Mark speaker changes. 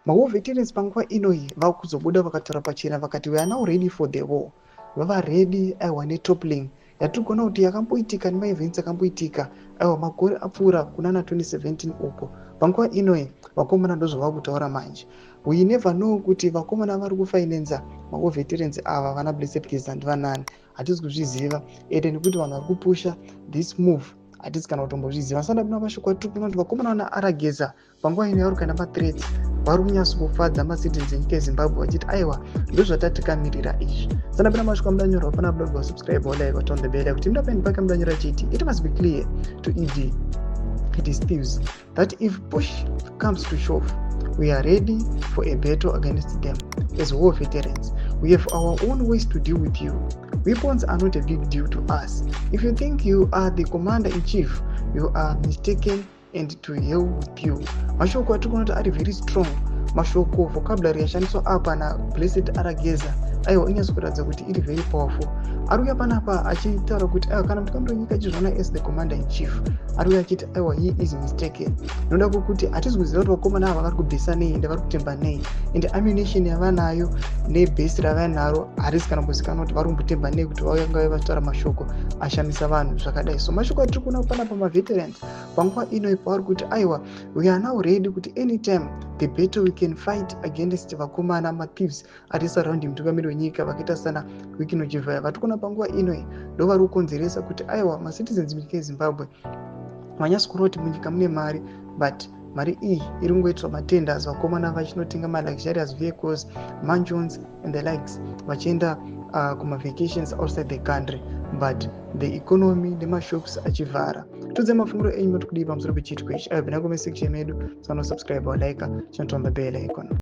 Speaker 1: Mawar veterans panguva inoyi vakuzobuda vakataura pachena, vakati, "We are now ready for the war." Vava ready, aiwa, netoppling yatiri kuona kuti yakamboitika nemaevents akamboitika, aiwa, makore apfuura kunana 2017 uko. Panguva inoyi vakomana ndozvava kutaura manje. We never know kuti vakomana vari kufinansa mawar veterans ava, vana Blessed Geza, ndivanani. Hatisi kuzviziva ende nekuti vanhu vari kupusha this move hatisi kana kutombozviziva. Asanda kuna mashoko atiri kuona kuti vakomana vana Arageza panguva ino vari kuenda mathreats, vari kunyatsokufadza macitizens enyika yeZimbabwe vachiti, "Aiwa, ndozvatatikamirira izvi." Sanda pena mashoko amudanyorwa pana blog, subscribe, like, turn the bell kuti mudapendi pake mudanyora chiti, "It must be clear to ED and his thieves that if push comes to shove, we are ready for a battle against them. As war veterans, we have our own ways to deal with you. Weapons are not a big deal to us. If you think you are the commander in chief, you are mistaken, and to hell with you." Mashoko atiri kuona kuti ari very strong mashoko. Vocabulary yashandiswa apa naBlessed Arageza, aiwa, inyatso kuratidza kuti iri very powerful. Ari uya panapa achitaura kuti, aiwa, kana mutungamiri wenyika achizviona as the commander in chief, ari uya achiti, aiwa, he is mistaken. Noda kwokuti hatisi kuziva kuti vakomana ava vari kubhesa nei ende vari kutemba nei, ende ammunition yavanayo nebhesi ravanaro harisi kana kuzikanwa kuti vari kumbotemba nei kuti vanga vachitaura mashoko ashamisa vanhu zvakadai. So mashoko atiri kuona panapa, maveterans panguva ino pavari kuti, aiwa, we are now ready kuti anytime the battle we can fight against vakomana mathieves ari surrounding mutungamiri wenyika, vakaita sana Wicknell Chivayo. Vatiri kuona panguva inoi ndo vari kukonzeresa kuti, aiwa, macitizens munyika yeZimbabwe vanyatsi kuona kuti munyika mune mari, but mari iyi iri kungoitwa matenders, vakomana vachinotenga maluxurious vehicles, mansions and the likes, vachienda kumavacations outside the country, but the economy nemashops achivhara. Tudze mafungiro enyu, mati kudii pamusoro pechiitiko ichi? Aiwa, pinda comment section medu, sanosubscribe, walike, chinotomba bell icon.